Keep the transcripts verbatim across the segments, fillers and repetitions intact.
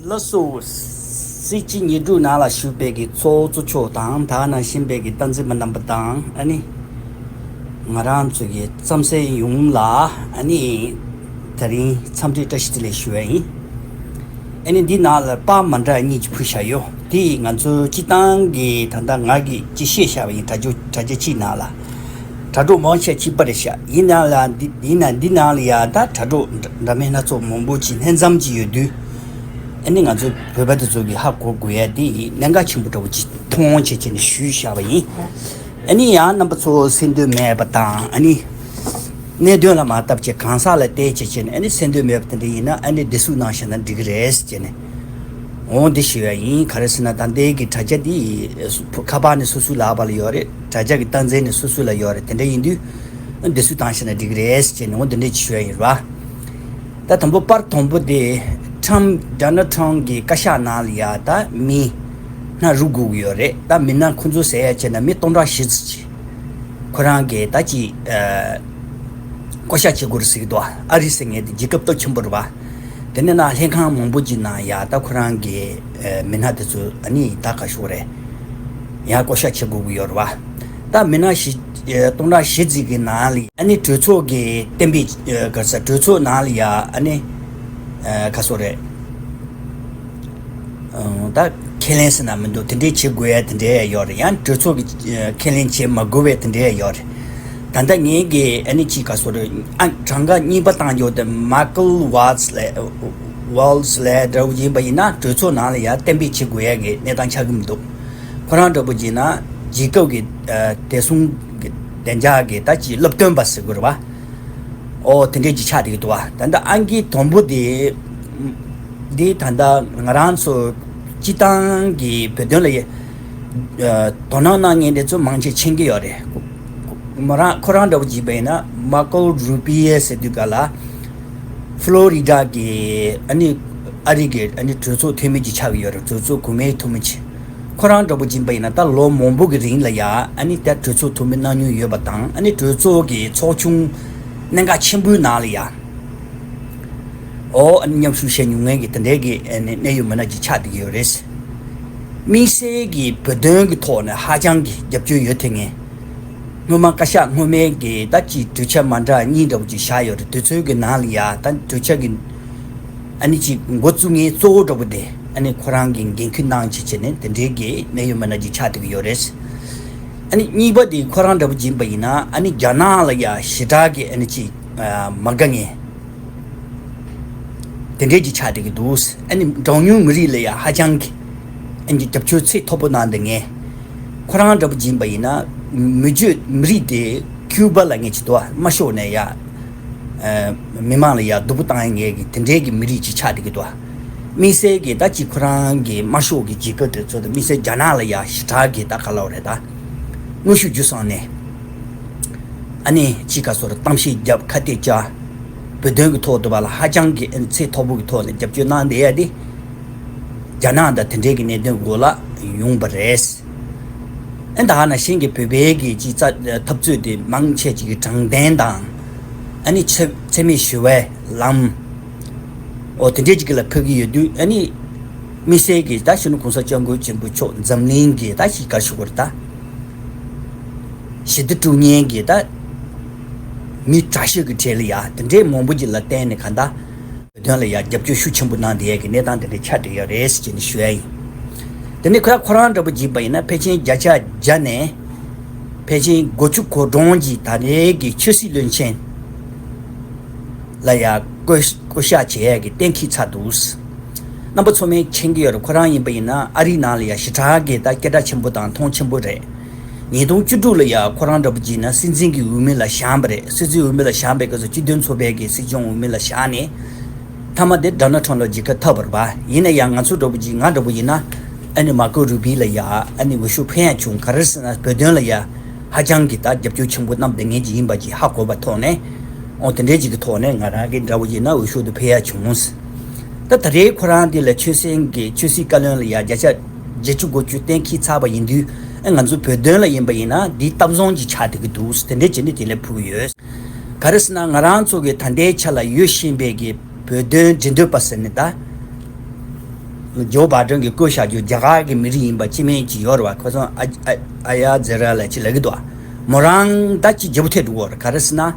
ལགས་སོ། སྲིད་སྤྱི་ཉེར་དྲུག་ནང་ལ་བཞུགས་པའི་གི་ཚོགས་གཙོ་མཆོག་དང་། ད་ག་ནང་བཞིན་པའི་གི་སྟངས་འཛིན་པ་རྣམ་པ་དང་། ཨ་ནི་ང་རང་ཚོ་གི་རྩམ་ཟན་ཡོངས་ལ་ཨ་ནི་ད་རིང་འཚམས་འདྲི་བཀྲ་ཤིས་བདེ་ལེགས་ཞུ་བ་ཡིན། ཨ་ནི་འདི་ནང་ལ་པར་མ་འདྲ་གཉིས་ཀྱི་ཕུལ་བཞག་ཡོད། དེ་ང་ཚོ་སྤྱི་བཏང་གི་ད་ལྟ་ང་གིས་ཅིག་བཤད་བཞག་པ་ཡིན། དྲ་རྒྱ་དྲ་རྒྱ་གཅིག་ནང་ལ། དྲ་གྲོགས་མང་ཆེ་གཅིག་པ་རེད་ཤག་ཡིན་ན་ལ་འདི་ཡིན་ན་འདི་ནང་ལ་ཡ་ད་དྲ་གྲོགས་འདྲ་མིན་སྣ་ཚོགས་མང་པོ་ཅིག་ལྷན་འཛོམས་ཅིག་ཡོད་དུས། ཨ་ནི་ང་ཚོ་བོད་པ་དེ་ཚོ་གིས་ཧ་གོ་དགོས་ཡ་དེ་གནད་འགག་ཆེན་པོ་འདྲ་བོ་ཅིག་མཐོང་བྱས་བྱས་ནས་ཞུས་བཞག་པ་ཡིན། ཨ་ནི་ཡང་རྣམ་པ་ཚོ་གསན་འདོད་མེད་པ་དང་། ཨ་ནི་གནད་དོན་ལ་མ་བལྟས་བྱས་གང་ཟག་ལ་བལྟས་བྱས་བྱས་ནས། ཨ་ནི་གསན་འདོད་མེད་པ་དེ་འདྲ་ཡིན་ན་ཨ་ནི་བདེ་སྲུང་གནང་བཞག་ན་འགྲིག་གི་རེད་ཟེར་བྱས་ནས། འོ་འདི་ཞུ་ཡ་ཡིན། ག་རེ་ཟེར་ན་ད་ལྟའི་གི་དྲ་རྒྱ་འདི་ཁ་པར་ནི་སོ་སོའི་ལག་པ་ལ་ཡོད་རེད། དྲ་རྒྱ་གི་སྟངས་འཛིན་ནི་སོ་སོ་ལ་ཡོད་རེད། དེ་འདྲ་ཡིན་དུས་བདེ་སྲུང་བཏང་ཤེས་ན་འགྲིག་གི་རེད་ཟེར་ནས་འོ་འདི་འདྲ་ཅིག་ཞུ་ཡ་ཡིན་ར། ད་དང་པོ་པར་དང་པོ་དེ་ཁྲམ་ཌོ་ནལ་ཁྲམ་གི་བཀའ་ཤག་ནང་ལ་ཡ་ད་མི་སྣ་རུབ་དགོས་ཀྱི་ཡོད་རེད། ད་མི་སྣ་ཁོ་ཚོ་ཟེར་ཡ་བྱས་ན་མི་སྟོང་ཕྲག་བཞི་ཙམ་ཅིག་ཁོ་རང་གིས་ད་ཅིག་ཨ་བསྐོ་བཞག་བྱེད་དགོས་རེད་ཟེར་གྱི་འདུག་ཨ་རི་ཟེར་མཁན་དེ་རྒྱལ་ཁབ་སྟོབས་ཆེན་པོ་རེད་པ། དེ་ནས་ན་ལྷན་ཁང་མང་པོ་ཅིག་ནང་ཡ་ད་ཁོ་རང་གི་ཨ་མི་སྣ་དེ་ཚོ་ཨ་ནི་ད་ག་ཤོག་རེད། ཡང་བསྐོ་བཞག་བྱེད་དགོས་ཀྱི་ཡོད་རེད་པ། ད་མི་སྣ་བཞི་ཨ་སྟོང་ཕྲག་བཞི་ཙམ་གྱི་ནང་ལ་ཨ་ནི་གྲོས་ཚོགས་ཀྱི་གཏན་འབེབས་ཨ་ག་ས་གྲོས་ཚོགས་ནང་ལ་ཡ་ཨ་ནི་ཨ་ག་སོག་རེད། ཨང་། ད་ཁས་ལེན་ཟེར་ན་མི་འདུག་དེ་འདྲའི་བྱེད་དགོས་ཡ་དེ་འདྲའི་ཡོད་རེད། ཡང་གྲོས་ཚོགས་ཀྱི་ཁས་ལེན་བྱེད་མ་དགོས་པའི་དེ་འདྲའི་ཡོད་རེད། ད་ལྟ་ངེད་ཀྱི་ཨ་ནི་ཅིག་ག་སོག་རེད། ཨ་གྲངས་ཀ་གཉིས་པ་བཏང་རྒྱུ་དེ་མ་ཀལ་ཝཱལ་ལས་ཝཱལ་ལས་འདྲ་བོ་ཡིན་པ་ཡིན་ན་གྲོས་ཚོགས་ནང་ལ་ཡང་གཏན་འབེབས་བྱེད་དགོས་ཡ་གི་གནས་སྟངས་ཆགས་ཀྱི་མི་འདུག་ཁོ་རང་འདྲ་བོ་ཡིན་ན་རྒྱལ་ཁབ་ཀྱི་ཨ་བདེ་སྲུང་གི་བདེ་འཇགས་ཀྱི་ད་ཅིག་སློབ་སྟོན་པ་ཟེར་དགོས་རེད་པ། ཨོ་དེ་འདྲས་ཅིག་ཆགས་བསྡད་ཀྱི་འདུག་བ། ད་ལྟ་ཨང་ཀི་དང་པོ་དེ་འདི་ད་ལྟ་ང་རང་ཚོ་སྤྱི་བཏང་གི་བོད་དོན་ལ་ཡ་ཨ་དོ་སྣང་གནང་མཁན་དེ་ཚོ་མང་ཆེ་མཁྱེན་གྱི་ཡོད་རེད། མོ་རང་ཁོ་རང་འདྲ་བོ་ཅིག་ཡིན་པ་ཡིན་ན་མར་ཀོ་རུ་པི་ཡེ་ཟེར་དུས་ག་ལ་ཧྥ་ལོ་རི་ཌ་གི་ཨ་ནི་ཨ་རི་གི་ཨ་ནི་གྲོས་ཚོགས་འཐུས་མི་ཅིག་ཆགས་ཀྱི་ཡོད་རེད། གྲོས་ཚོགས་གོང་མའི་འཐུས་མི་ཅིག་ཁོ་རང་འདྲ་བོ་ཅིག་ཡིན་པ་ཡིན་ན་ད་ལོ་མང་པོ་གི་རིང་ལ་ཡ་ཨ་ནི་ད་གྲོས་ཚོགས་འཐུས་མི་གནང་མྱོང་ཡོད་པ་དང་། ཨ་ནི་གྲོས་ཚོགས་ཀྱི་ཚོགས་ཆུང་གནད་འགག་ཆེན་པོའི་ནང་ལ་ཡ་ཨོ་ཨ་ནི་མཉམ་ཞུགས་བྱས་མྱོང་མཁན་གྱི་དེ་འདྲའི་གི་ཨ་ནི་གནད་ཡོད་མི་སྣ་ཅིག་ཆགས་བསྡད་ཀྱི་ཡོད་རེད། དམིགས་བསལ་གྱི་བོད་དོན་གྱི་ཐོག་ནས་ཧ་ཅང་གི་རྒྱབ་སྐྱོར་ཡོད་ཐེངས་ངེས། སྔོན་མ་བཀའ་ཤག་སྔོན་མའི་གི་ད་ཅིག་གྲོས་འཆར་མ་འདྲ་གཉིས་འདྲ་བོ་ཅིག་བཞག་ཡོད་རེད། དུས་ཚོད་ཀྱི་ནང་ལ་ཡ་ད་གྲོས་འཆར་གྱི་ཨ་ནི་ཅིག་འགོ་བཙུགས་མཁན་གཙོ་བོ་འདྲ་བོ་དེ་ཨ་ནི་ཁོ་རང་གི་འགན་འཁུར་གནང་བྱས་བྱས་ནས་དེ་འདྲའི་གི་གནད་ཡོད་མི་སྣ་ཅིག་ཆགས་བསྡད་ཀྱི་ཡོད་རེད། ཨ་ནི་གཉིས་པ་དེ་ཁོ་རང་འདྲ་བོ་ཅིག་ཡིན་པ་ཡིན་ན་ཨ་ནི་རྒྱ་ནག་ལ་ཡ་ཞེ་དྲག་གི་ཨ་ནི་ཅིག་ཨ་མ་དགའ་མཁན་དེ་འདྲའི་ཅིག་ཆགས་བསྡད་ཀྱི་འདུག་ཨ་ནི་གྲངས་ཉུང་མི་རིགས་ལ་ཡ་ཧ་ཅང་གི་ཨ་ནི་རྒྱབ་སྐྱོར་ཚད་མཐོ་པོ་གནང་བསྡད་མཁན། ཁོ་རང་འདྲ་བོ་ཅིག་ཡིན་པ་ཡིན་ན་མི་བརྗོད་མི་རིགས་དེ་ཁྱུ་པ་ལབ་མཁན་ཅིག་འདུག་བ། དམར་ཤོག་ནས་ཡ་ཨ་མི་མང་ལ་ཡ་སྡུག་པོ་བཏང་ཡ་མཁན་གྱི་དེ་འདྲའི་གི་མི་རིགས་ཅིག་ཆགས་བསྡད་ཀྱི་འདུག་བ། དམིགས་བསལ་གྱི་ད་ཅིག་ཁོ་རང་གི་དམར་ཤོག་གི་རྒྱལ་ཁབ་དེ་ཚོ་དང་དམིགས་བསལ་རྒྱ་ནག་ལ་ཡ་ཞེ་དྲག་གི་ད་ག་ལབ་རེད། ད་དངོས་ཤུགས་བརྒྱུད་གསུམ་ནས་ཨ་ནི་ཅིག་ག་སོགས་གཏམ་བཤད་རྒྱབ། ཁ་གཏད་བཅག་བོད་དོན་གྱི་ཐོག་ཏུ་བ་ལ་ཧ་ཅང་གི་ཨ་ནི་ཚད་མཐོ་པོ་གི་ཐོག་ནས་རྒྱབ་སྐྱོར་གནང་བསྡད་ཡ་དེ། རྒྱ་ནག་དང་དེ་འབྲེལ་གྱི་གནད་དོན་འགོ་ལ་ཡོང་བ་རེད། ཨ་ད་ནང་བཞིན་གྱི་བོད་པའི་གི་ཅིག་རྩ་འཐབ་རྩོད་དེ་མང་ཆེ་ཅིག་གི་དྲང་བདེན་དང་། ཨ་ནི་འཚེ་འཚེ་མེད་ཞི་བའི་ལམ། འོ་དེ་འདྲས་ཅིག་ལ་ཕེབས་ཀྱི་ཡོད་དུས། ཨ་ནི་དམིགས་བསལ་གྱི་ད་གཞོན་ནུ་གོང་ས་སྐྱབས་མགོན་ཆེན་པོ་མཆོག་འཛམ་གླིང་གི་ད་ཅིག་ག་ཞུ་དགོས་རེད། ད་ཞི་བདེ་དཀྲུག་མཁན་གྱི་ད་མི་དྲག་ཤོས་ཀྱི་གྲས་ལ་ཡ་དེ་འདྲས་མང་པོ་ཅིག་ལ་བརྟེན་ནས་གང་ལྟར། བོད་དོན་ལ་ཡང་རྒྱབ་སྐྱོར་ཤུགས་ཆེན་པོ་གནང་བསྡད་ཡས་ཀྱི་གནས་སྟངས་དེ་འདྲ་ཆགས་བསྡད་ཡོད་རེད་ཟེར་ནས་ཞུ་ཡ་ཡིན། དེ་ནས་ཁོ་ཁོ་རང་འདྲ་པོ་བགྱིས་པ་ཡིན་ན་ཕལ་ཆེར་བརྒྱ་ཆ་བརྒྱ་ནས་ཕལ་ཆེར་དགུ་བཅུ་གོ་གྲངས་ཀྱིས་ད་རེས་ཀྱི་ཆོས་སྲིད་བློན་ཆེན་ལ་ཡང་བསྐོ་བསྐོ་གཞག་བྱེད་ཡས་ཀྱི་གཏན་འཁེལ་ཚར་འདུག་རྣམ་པ་ཚོ་མས་མཁྱེན་གྱི་ཡོད་རེད། ཁོ་རང་ཡིན་པ་ཡིན་ན་ཨ་རིའི་ནང་ལ་ཡང་ཞེ་དྲག་གི་ད་སྐད་གྲགས་ཆེན་པོ་དང་མཐོང་ཆེན་པོ་རེད། ཉིས་སྟོང་བཅུ་དྲུག་ལ་ཡང་ཁོ་རང་འདྲ་པོ་བགྱིས་ན་སྲིད་འཛིན་གྱི་འོས་མི་ལ་བཞེངས་པ་རེད། སྲིད་འཛིན་འོས་མི་ལ་བཞེངས་པའི་སྐབས་སུ་སྤྱི་མཐུན་ཚོགས་པའི་གི་སྲིད་སྐྱོང་འོས་མི་ལ་བཞེངས་ནས། མཐའ་མ་དེ་ཌོ་ནལ་ཊམ་ལ་བགྱིས་ཁ་ཐབ་པ་རེད་པ། ཡིན་ན་ཡང་ང་ཚོ་འདྲ་པོ་བགྱིས་ང་འདྲ་པོ་ཡིན་ན་ཨ་ནི་མར་ཀོ་རུ་བྷི་ལ་ཡང་ཨ་ནི་འོས་ཤོག་འཕེན་ཡ་བྱུང་། ག་རེ་ཟེར་ན་བོད་དོན་ལ་ཡང་ཧ་ཅང་གི་ད་རྒྱབ་སྐྱོར་ཆེན་པོ་གནང་བསྡད་མཁན་ཅིག་ཡིན་པ་ཅིག་ཧ་གོ་བ་ཐོག་ནས། འོ་དེ་འདྲའི་ཅིག་གི་ཐོག་ནས་ང་རང་གི་འདྲ་པོ་ཡིན་ན་འོས་ཤོག་དེ་འཕེན་ཡ་བྱུང་། ད་ད་རེས་ཁོ་རང་འདི་ལ་ཆོས་སྲིད་ཀྱི་ཆོས་སྲིད་བཀའ་བློན་ལ་ཡང་བརྒྱ་ཆ་བརྒྱད་ཅུ་དགུ་བཅུ་གཏན་འཁེལ་ཚར་བ་ཡིན་དུས། ཨ་ང་ཚོ་བོད་དོན་ལ་ཡིན་པ་ཡིན་ན་འདི་སྟབས་བཟང་ཅིག་ཆགས་བསྡད་ཀྱི་འདུག་དེ་འདྲའི་བྱས་ནས་དེ་ལས་ཕུལ་གྱི་ཡོད། ག་རེ་ཟེར་ན་ང་རང་ཚོ་གི་ད་ལྟའི་ཆ་ལ་ཡོད་བཞིན་པའི་གི་བོད་དོན་འབྲེལ་མཐུད་པ་ཟེར་ནས་ད་ ཇོ་བྷ་ཌེན་གྱིས་བསྐོས་བཞག་རྒྱུ་རྒྱ་གར་གྱི་མི་རིགས་ཡིན་པ་སྤྱི་མིང་ཅིག་ཡོད་རེད་བ། ཁོ་ཚོ་ཨ་ཨ་ཨ་ཡ་ཛེ་ར་ལ་ཅིག་ལབ་ཀྱི་འདུག་བ། མོ་རང་ད་ཅིག་བརྗེ་པོ་ཐེབས་འགྲོ་གི་ཡོད་རེད། ག་རེ་ཟེར་ན།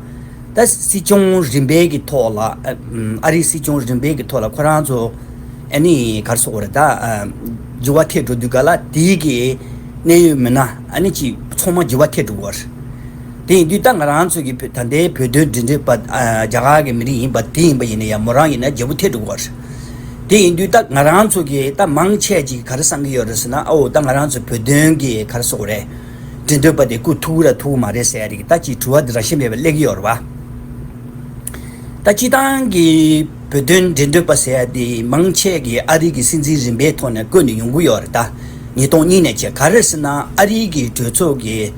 ད་སྲིད་སྐྱོང་རིམ་པའི་གི་ཐོག་ལ་ཨ་ཨ་རིའི་སྲིད་སྐྱོང་རིམ་པའི་གི་ཐོག་ལ་ཁོ་རང་ཚོ་ཨ་ནི་ག་རེ་ཟེར་དགོས་རེད། ད་ཨ་འགྱུར་བ་ཐེབས་འགྲོ་དུས་ག་ལ་དེའི་གི་གནད་ཡོད་མི་སྣ་ཨ་ནི་ཅིག་ཚང་མ་འགྱུར་བ་ཐེབས་འགྲོ་གི་ཡོད་རེད། དེ་ཡིན་དུས་ད་ང་རང་ཚོ་གི་བོད་ད་ལྟའི་བོད་དོན་འབྲེལ་མཐུད་པ་ཨ་རྒྱ་གར་གྱི་མི་རིགས་ཡིན་པ་དེ་ཡིན་པ་ཡིན་ན་ཡང་མོ་རང་ཡིན་ན་བརྗེ་པོ་ཐེབས་འགྲོ་གི་ཡོད་རེད། དེ་ཡིན་དུས་ད་ང་རང་ཚོ་གི་ད་མང་ཆེ་ཅིག་ག་རེ་བསམ་གྱི་ཡོད་རེད་ཟེར་ན། ཨོ་ད་ང་རང་ཚོ་བོད་དོན་གི་ག་རེ་ཟེར་དགོས་རེད། འབྲེལ་མཐུད་པ་དེ་བསྐོ་ཐུབ་ར་ཐུབ་མ་རེད་ཟེར་ཡ་རིགས་ད་ཅིག་དྲི་བ་འདི་ར་ཤེས་མེད་པ་སླེབས་ཀྱི་ཡོད་རེད་བ། ད་སྤྱི་བཏང་གི་བོད་དོན་འབྲེལ་མཐུད་པ་ཟེར་ཡ་དེ་མང་ཆེ་གི་ཨ་རི་གི་སྲིད་འཛིན་རིམ་པའི་ཐོག་ནས་བསྐོས་ནས་ཡོང་གི་ཡོད་རེད། ད་ཉིས་སྟོང་གཉིས་ནས་བྱས། ག་རེ་ཟེར་ན་ཨ་རི་གི་གྲོས་ཚོགས་ཀྱི་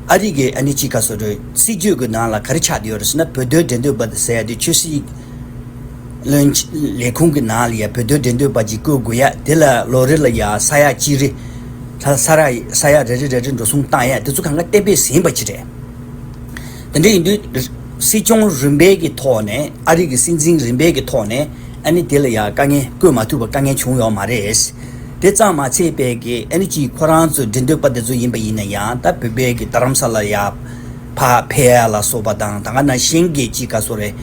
ཨ་རི་གི་ཨ་ནི་ཅིག་ག་ཟེར་རེད། སྲིད་བྱུས་ཀྱི་ནང་ལ་ག་རེ་ཆགས་བསྡད་ཡོད་རེད་ཟེར་ན། བོད་དོན་འབྲེལ་མཐུད་པ་ཟེར་ཡ་དེ་ཆོས་སྲིད་བློན་ཆེན་ལས་ཁུངས་ཀྱི་ནང་ལ་ཡ་བོད་དོན་འབྲེལ་མཐུད་པ་ཅིག་བསྐོ་དགོས་ཡ་དེ་ལ་ལོ་རེ་ལ་ཡ་ས་ཡ་གཅིག་རེ། ས་ས་ར་ས་ཡ་རེ་རེ་རེ་རེ་འགྲོ་སོང་བཏང་ཡ་དེ་ཚོ་གང་ག་གཏན་འབེབས་ཟིན་པ་ཅིག་རེད། དེ་འདྲ་ཡིན་དུས་སྲིད་སྐྱོང་རིམ་པའི་གི་ཐོག་ནས་ཨ་རི་གི་སྲིད་འཛིན་རིམ་པའི་གི་ཐོག་ནས་ཨ་ནི་དེ་ལ་ཡ་དཀའ་ངལ་བསྐོས་མ་ཐུབ་པ་དཀའ་ངལ་བྱུང་ཡོད་མ་རེད། དེ་ཙམ་མ་ཚད་པའི་གི་ཨ་ནི་ཅིག་ཁོ་རང་ཚོའི་འབྲེལ་མཐུད་པ་དེ་ཚོ་ཡིན་པ་ཡིན་ན་ཡང་ད་བོད་པའི་གི་རྡ་རམ་ས་ལ་ཡ་ཕར་ཕེབས་ཡ་ལ་སོགས་པ་དང་། ད་ག་ནང་བཞིན་གི་ཅིག་ག་ཟེར་རེད།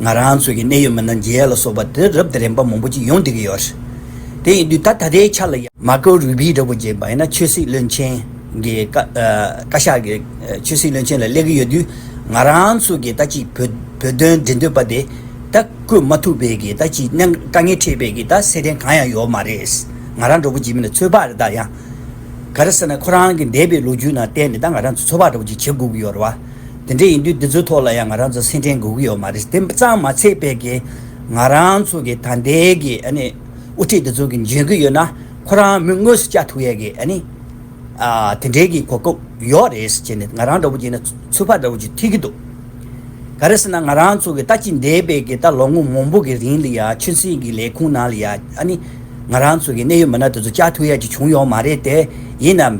ང་རང་ཚོ་གི་གནད་ཡོད་མི་སྣ་མཇལ་ཡ་ལ་སོགས་པ་དེ་རབ་དང་རིམ་པ་མང་པོ་ཅིག་ཡོང་བསྡད་ཀྱི་ཡོད་རེད། དེ་ཡིན་དུས་ད་ད་ལྟའི་ཆ་ལ་ཡ་མར་ཀོ་རུ་བྷི་འདྲ་པོ་ཅིག་ཡིན་པ་ཡིན་ན་ཆོས་སྲིད་བློན་ཆེན་གྱི་བཀའ་ཨ་བཀའ་ཤག་གི་ཨ་ཆོས་སྲིད་བློན་ཆེན་ལ་སླེབས་ཀྱི་ཡོད་དུས། ང་རང་ཚོ་གི་ད་ཅིག་བོད་བོད་དོན་འབྲེལ་མཐུད་པ་དེ་ད་བསྐོས་མ་ཐུབ་པའི་གི་ད་ཅིག་གནད་དཀའ་ངལ་འཕྲད་པའི་གི་ད་གསལ་སྟོན་གང་ཡང་ཡོད་མ་རེད། ང་རང་འདྲ་པོ་ཅིག་མིན་ན་ཚོད་དཔག་རེད། ད་ཡང་ག་རེ་ཟེར་ན་ཁོ་རང་གི་འདས་པའི་ལོ་རྒྱུས་ནང་བལྟས་ནས་ད་ང་རང་ཚོ་ཚོད་དཔག་འདྲ་པོ་ཅིག་བྱེད་དགོས་ཀྱི་ཡོད་རེད་བ། དེ་འདྲ་ཡིན་དུས་འདི་ཚོའི་ཐོག་ལ་ཡང་ང་རང་ཚོ་གསལ་སྟོན་དགོས་ཀྱི་ཡོད་མ་རེད། དེ་ཙམ་མ་ཚད་པའི་གི་ང་རང་ཚོ་གི་ད་ལྟའི་གི་ཨ་ནི་དབུ་ཁྲིད་འདི་ཚོ་གི་འཇོན་གི་ཡོད་ན་ཁོ་རང་མི་དངོས་སུ་བཅར་ཐུབ་ཡས་གི་ཨ་ནི་ཨ་དེ་འདྲའི་གི་གོ་སྐབས་ཡོད་རེད་ཟེར་ནས་ང་རང་འདྲ་པོ་ཅིག་ན་ཚོད་དཔག་འདྲ་པོ་ཅིག་ཐིག་གི་འདུག་ག་རེ་ཟེར་ན་ང་རང་ཚོ་གི་ད་ཅི་འདས་པའི་གི་ད་ལོ་ངོ་མང་པོ་གི་རིང་ལ་ཡ་ཆོས་སྲིད་ཀྱི་ལས་ཁུངས་ནང་ལ་ཡ་ཨ་ནི་ང་རང་ཚོ་གི་གནད་ཡོད་མི་སྣ་དེ་ཚོ་བཅར་ཐུབ་ཡ་ཅིག་བྱུང་ཡོད་མ་རེད་དེ། ཡིན་ན་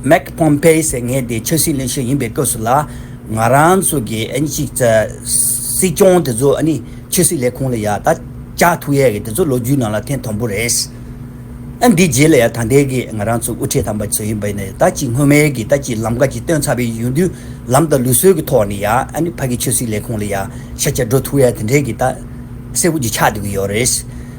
མེག་པོམ་པེ་ཟེར་མཁན་དེ་ཆོས་སྲིད་བློན་ཆེན་ཡིན་པའི་སྐབས་སུ་ལ་ང་རང་ཚོ་གི་ཨ་ནི་ཅིག་སྲིད་སྐྱོང་དེ་ཚོ་ཨ་ནི་ཆོས་སྲིད་ལས་ཁུངས་ལ་ཡ་ད་བཅར་ཐུབ་ཡ་གི་དེ་ཚོ་ལོ་རྒྱུས་ནང་ལ་ཐེངས་དང་པོ་རེད། ཨ་འདི་རྗེས་ལ་ཡང་ད་ལྟའི་གི་ང་རང་ཚོ་དབུ་ཁྲིད་དམ་པ་ཚོ་ཡིན་པ་ཡིན་ན་ད་ཅིག་སྔོན་མའི་གི་ད་ཅིག་ལམ་ཁ་ཅིག་སྟོན་ཚར་བའི་ཡོང་དུས་ལམ་དང་ལུགས་སྲོལ་གི་ཐོག་ནས་ཡ་ཨ་ནི་ཕ་གི་ཆོས་སྲིད་ལས་ཁུངས་ལ་ཡ་ཤ་ཆ་འགྲོ་ཐུབ་ཡ་དེ་འདྲའི་གི་ད་གསལ་པོ་ཅིག་ཆགས་བསྡད་ཀྱི་ཡོད་རེད།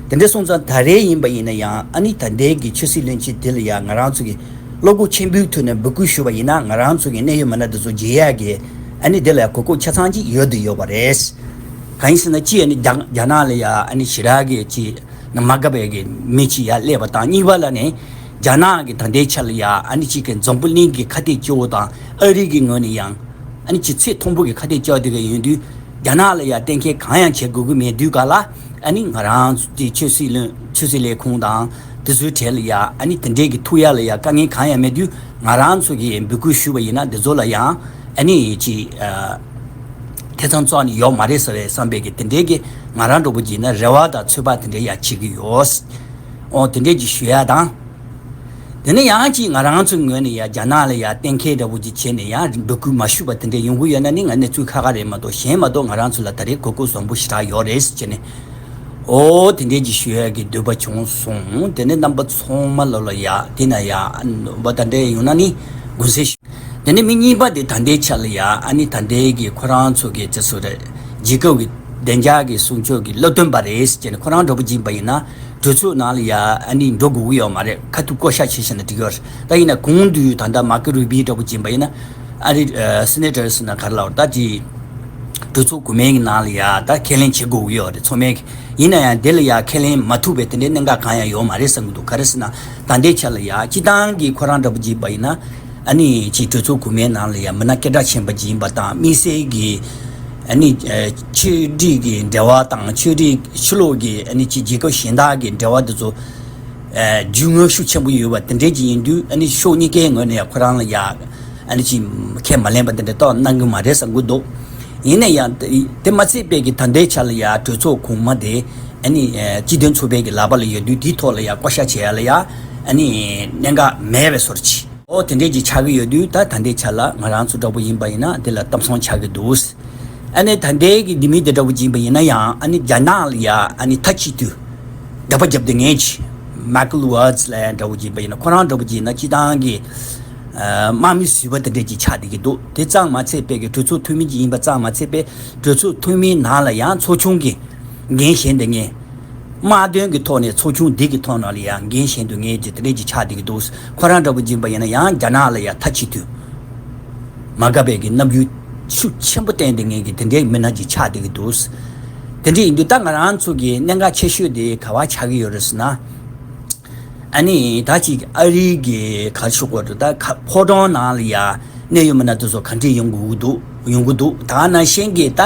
དེ་འདྲ་སོང་ཙང་ད་རེས་ཡིན་པ་ཡིན་ན་ཡང་ཨ་ནི་ད་ལྟའི་གི་ཆོས་སྲིད་བློན་ཆེན་དེ་ལ་ཡ་ང་རང་ཚོ་གི་བློ་སྒོ་ཆེན་པོའི་ཐོག་ནས་འབོད་སྐུལ་ཞུས་པ་ཡིན་ན་ང་རང་ཚོ་གི་གནད་ཡོད་མི་སྣ་དེ་ཚོ་མཇལ་ཡ་གི་ཨ་ནི་དེ་ལ་ཡ་གོ་སྐབས་ཆ་ཚང་ཅིག་ཡོད་དུ་ཡོད་པ་རེད། གང་ཡིན་ཟེར་ན་ཅི་ཨ་ནི་རྒྱ་རྒྱ་ནག་ལ་ཡ་ཨ་ནི་ཞེ་དྲག་གི་ཅི་ན་མ་དགའ་བའི་གི་མི་ཅིག་ཡར་སླེབས་པ་དང་། གཉིས་པ་ལ་ནི་རྒྱ་ནག་གི་ད་ལྟའི་ཆ་ལ་ཡ་ཨ་ནི་ཅིག་གི་འཛམ་བུ་གླིང་གི་ཁ་གཏད་གཅོག་དང་ཨ་རི་གི་ངོས་ནས་ཡང་ཨ་ནི་ཅིག་ཚད་མཐོན་པོ་གི་ཁ་གཏད་གཅོག་དེ་ག་ཡོང་དུས་རྒྱ་ནག་ལ་ཡ་གཏན་འཁེལ་གང་ཡང་བྱེད་དགོས་ཀྱི་མེད་དུས་ག་ལ་ཨ་ནི་ང་རང་ཚོ་དེ་ཆོས་སྲིད་བློན་ཆོས་སྲིད་ལས་ཁུངས་དང་དེ་ཚོའི་གྲས་ལ་ཡ་ཨ་ནི་དེ་འདྲའི་གི་ཐུག་ཡ་ལ་ཡ་དཀའ་ངལ་གང་ཡང་མེད་དུས་ང་རང་ཚོ་གི་འབོད་སྐུལ་ཞུས་པ་ཡིན་ན་དེ་ཚོ་ལ་ཡང་ཨ་ནི་ཅིག་ཨ། ཐེ་ཚོམ་ཙམ་ནི་ཡོད་མ་རེད་ཟེར་བའི་བསམ་པའི་གི་དེ་འདྲའི་གི་ང་རང་འདྲ་པོ་ཅིག་ན་རེ་བ་དང་ཚོད་དཔག་དེ་འདྲའི་ཡ་བྱེད་ཀྱི་ཡོད། འོ་དེ་འདྲའི་ཅིག་ཞུ་ཡ་དང་། དེ་ནས་ཡང་ཅིག་ང་རང་ཚོའི་ངོས་ནས་ཡ་རྒྱ་ནག་ལ་ཡ་གཏན་འཁེལ་འདྲ་པོ་ཅིག་བྱས་ནས་ཡ་འབོད་སྐུལ་མ་ཞུས་པ་དེ་འདྲའི་ཡོང་གི་ཡོད་ན་ནི་ང་གནས་ཚུལ་ཁག་ཁག་རེད་མ་གཏོགས་གཞན་མ་གཏོགས་ང་རང་ཚོ་ལ་ད་རེས་གོ་སྐབས་བཟང་པོ་ཞེ་དྲག་ཡོད་རེད་ཟེར་བྱས་ནས། འོ་དེ་འདྲའི་ཅིག་ཞུ་ཡ་གི་འདོད་པ་བྱུང་སོང་། དེ་ནས་རྣམ་པ་ཚང་མ་ལོ་ལ་ཡ་དེ་ན་ཡ་འབོ་ད་འདྲའི་ཡོང་ན་ནི་དགོངས་སེལ་ཞུ། དེ་ནས་མི་གཉིས་པ་དེ་ད་ལྟའི་ཆ་ལ་ཡ་ཨ་ནི་ད་ལྟའི་གི་ཁོ་རང་ཚོ་གི་ཅི་སོ་རེད། རྒྱལ་ཁབ་ཀྱི་བདེ་འཇགས་ཀྱི་སྲུང་སྐྱོབ་ཀྱི་སློབ་སྟོན་པ་རེད་ཟེར་ནས་ཁོ་རང་འདྲ་པོ་ཅིག་ཡིན་པ་ཡིན་ན་གྲོས་ཚོགས་ནང་ལ་ཡ་ཨ་ནི་འགྲོ་དགོས་ཀྱི་ཡོད་མ་རེད། ཁ་ཐུག་བསྐོ་བཞག་བྱས་ཤིག་ན་འགྲིག་ཡོད་རེད། ད་ཡིན་ན་གོང་དུ་ད་ལྟ་མར་ཀོ་རུ་བྷི་འདྲ་པོ་ཅིག་ཡིན་པ་ཡིན་ན་ཨ་རི་སི་ནེ་ཊར་ཟེར་ན་ག་རེ་ལབ་རེད། ད་ཅི་གྲོས་ཚོགས་གོང་མའི་གི་ནང་ལ་ཡ་ད་ཁས་ལེན་བྱེད་དགོས་ཀྱི་ཡོད་རེད། ཚང་མས་གི་ཡིན་ན་ཡང་དེ་ལ་ཡ་ཁས་ལེན་མ་ཐུབ་པའི་དེ་འདྲའི་གནད་འགག་གང་ཡང་ཡོད་མ་རེད་བསམ་གྱི་འདུག་ག་རེ་ཟེར་ན་ད་ལྟའི་ཆ་ལ་ཡ་སྤྱི་བཏང་གི་ཁོ་རང་འདྲ་པོ་ཅིག་ཡིན་པ་ཡིན་ན། ཨ་ནི་ཅིག་གྲོས་ཚོགས་གོང་མའི་ནང་ལ་ཡང་མི་སྣ་སྐད་གྲགས་ཆེན་པོ་ཅིག་ཡིན་པ་དང་། དམིགས་བསལ་གྱི་ཨ་ནི་ཨ་ཆོས་སྒྲིག་གི་འབྲེལ་བ་དང་། ཆོས་སྒྲིག་ཕྱི་ལོགས་ཀྱི་ཨ་ནི་ཅིག་རྒྱལ་ཁབ་གཞན་དག་གི་འབྲེལ་བ་དེ་ཚོ་ཨ་རྒྱུས་མངའ་ཤུགས་ཆེན་པོ་ཡོད་པ་དེ་འདྲས་ཅིག་ཡིན་དུས། ཨ་ནི་ཕྱོགས་གཉིས་ཀའི་ངོས་ནས་ཡང་ཁོ་རང་ལ་ཡང་ཨ་ནི་ཅིག་ཁས་མ་ལེན་པ་དེ་འདྲ་ཏོག་གནང་གི་མ་རེད་བསམ་གྱི་འདུག་ཡིན་ན་ཡང་དེ་དེ་མ་ཚད་པའི་གི་ད་ལྟའི་ཆ་ལ་ཡང་གྲོས་ཚོགས་གོང་མ་དེ་ཨ་ནི་ཨ་སྤྱི་མཐུན་ཚོགས་པའི་གི་ལག་པ་ལ་ཡོད་དུས། དེའི་ཐོག་ལ་ཡང་བསྐོ་བཞག་བྱེད་ཡ་ལ་ཡང་ཨ་ནི་གནད་འགག་མེད་པའི་བཟོ་འདྲ་ཅིག་འོ་དེ་འདྲས་ཅིག་ཆགས་ཀྱི་ཡོད་དུས། ད་ད་ལྟའི་ཆ་ལ་ང་རང་ཚོ་འདྲ་པོ་ཡིན་པ་ཡིན་ན་དེ་ལ་གཏམ་བཟང་ཆགས་ཀྱི་འདུག་ཨ་ནི་ད་ལྟའི་གི་འདི་མི་དེ་འདྲ་པོ་ཅིག་ཡིན་པ་ཡིན་ན་ཡང་། ཨ་ནི་རྒྱ་ནག་ལ་ཡ་ཨ་ནི་མཐའ་གཅིག་ཏུ་ རྒྱབ་པ་རྒྱབ་དེ་ངས་ཅི། མ་ཀལ་ཝར་ཛི་ལབ་ཡ་འདྲ་བོ་ཅིག་ཡིན་པ་ཡིན་ན། ཁོ་རང་འདྲ་བོ་ཅིག་ཡིན་ན་སྤྱི་བཏང་གི་ཨ་དམག་མི་ཟུར་པ་དེ་འདྲས་ཅིག་ཆགས་བསྡད་ཀྱི་འདུག་དེ་ཙམ་མ་ཚད་པའི་གི་གྲོས་ཚོགས་འཐུས་མི་ཅིག་ཡིན་པ་ཙམ་མ་ཚད་པའི་གྲོས་ཚོགས་འཐུས་མིའི་ནང་ལ་ཡང་ཚོགས་ཆུང་གི་འགན་བཞེས་བསྡད་མཁན། དམག་དོན་གྱི་ཐོག་ནས་ཚོགས་ཆུང་འདི་གི་ཐོག་ནང་ལ་ཡང་འགན་བཞེས་འདུག་མཁན་ཅིག་དེ་འདྲས་ཅིག་ཆགས་བསྡད་ཀྱི་འདུག་ཁོ་རང་འདྲ་བོ་ཅིག་ཡིན་པ་ཡིན་ན་ཡང་རྒྱ་ནག་ལ་ཡང་མཐའ་གཅིག་ཏུ་མ་དགའ་བའི་གི་རྣམ་འགྱུར་ཤུགས་ཆེན་པོ་བསྟན་བསྡད་མཁན་གྱི་དེ་འདྲའི་མི་སྣ་ཅིག་ཆགས་བསྡད་ཀྱི་འདུག་དེ་འདྲ་ཡིན་དུས་ད་ང་རང་ཚོ་གི་གནད་འགག་ཆེ་ཤོས་དེ་ག་བ་ཆགས་ཀྱི་ཡོད་རེད་ཟེར་ན། ཨ་ནི་ད་ཅིག་ཨ་རི་གི་ག་ཞུ་དགོས་རེད། ད་ཁ་ཕོ་བྲང་ནང་ལ་ཡ་གནད་ཡོད་མི་སྣ་དེ་ཚོ་ག་འདྲས་ཡོང་གི་འདུག་ཡོང་གི་འདུག་ད་ནང་བཞིན་གྱི་ད་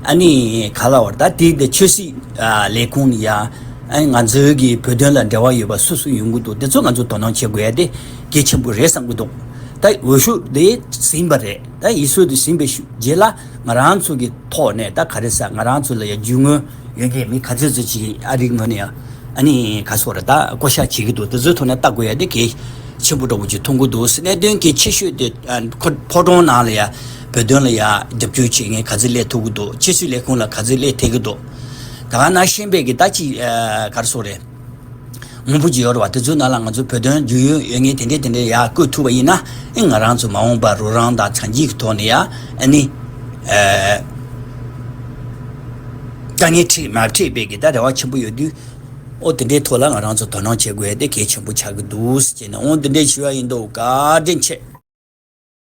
ཨ་ནི་ག་ལ་བར་ད་དེ་དེ་ཆོས་སྲིད་ཨ་ལས་ཁུངས་ལ་ཡ་ཨ་ནི་ང་ཚོའི་གི་བོད་དོན་ལ་འབྲེལ་བ་ཡོད་པ་སུ་སུ་ཡོང་གི་འདུག་དེ་ཚོ་ང་ཚོ་དོ་སྣང་བྱེད་དགོས་ཡ་དེ་གལ་ཆེན་པོ་རེད་བསམ་གྱི་འདུག་ད་འོས་ཤོག་དེ་ཟིན་པ་རེད། ད་འོས་ཤོག་དེ་ཟིན་པའི་ཤུ་རྗེས་ལ་ང་རང་ཚོ་གི་ཐོག་ནས་ད་ག་རེ་ཟ། ང་རང་ཚོ་ལ་ཡ་རྒྱུས་མངའ་ཡོད་མཁན་མི་ག་ཚོད་ཚོད་ཅིག་ཨ་རིའི་ངོས་ནས་ཡ་ཨ་ནི་ག་སོ་ར་ད་བསྐོ་བཞག་བྱེད་ཀྱི་འདུག་དེ་ཚོའི་ཐོག་ནས་ལྟ་དགོས་ཡ་དེ་གལ་ཆེན་པོ་འདྲ་བོ་ཅིག་མཐོང་གི་འདུག་གནད་དོན་གལ་ཆེ་ཤོས་དེ་ཨ་ཁོ་ཕོ་བྲང་ནང་ལ་ཡ་བོད་དོན་ལ་ཡ་རྒྱབ་སྐྱོར་བྱེད་མཁན་ག་ཚོད་སླེབས་ཐུབ་ཀྱི་འདུག་ཆོས་སྲིད་ལས་ཁུངས་ལ་ག་ཚོད་སླེབས་ཐུབ་ཀྱི་འདུག་ད་ག་ནང་བཞིན་པའི་གི་ད་ཅིག་ཨ་ག་རེ་ཟེར་དགོས་རེད། མང་པོ་ཅིག་ཡོད་རེད་བ། དེ་ཚོའི་ནང་ལ་ང་ཚོ་བོད་དོན་རྒྱུས་ཡོད་ཡོད་མཁན་དེ་འདྲས་དེ་འདྲས་ཡར་བསྐོས་ཐུབ་པ་ཡིན་ན། ཨེ་ང་རང་ཚོ་མ་འོངས་པར་རོགས་རམ་དང་གྲ་སྒྲིག་གི་ཐོག་ནས་ཡ་ཨ་ནི་ཨ་དཀའ་ངལ་འཕྲད་མ་འཕྲད་པའི་གི་ད་རེ་བ་ཆེན་པོ་ཡོད་དུས། ཨོ་དེ་འདྲའི་ཐོག་ལ་ང་རང་ཚོ་དོ་སྣང་བྱེད་དགོས་ཡ་དེ་གལ་ཆེན་པོ་ཆགས་ཀྱི་འདུག་ཟེར་ནས། ཨོ་དེ་འདྲའི་ཞུ་བ་ཡིན་འདུག་བཀའ་དྲིན་ཆེ།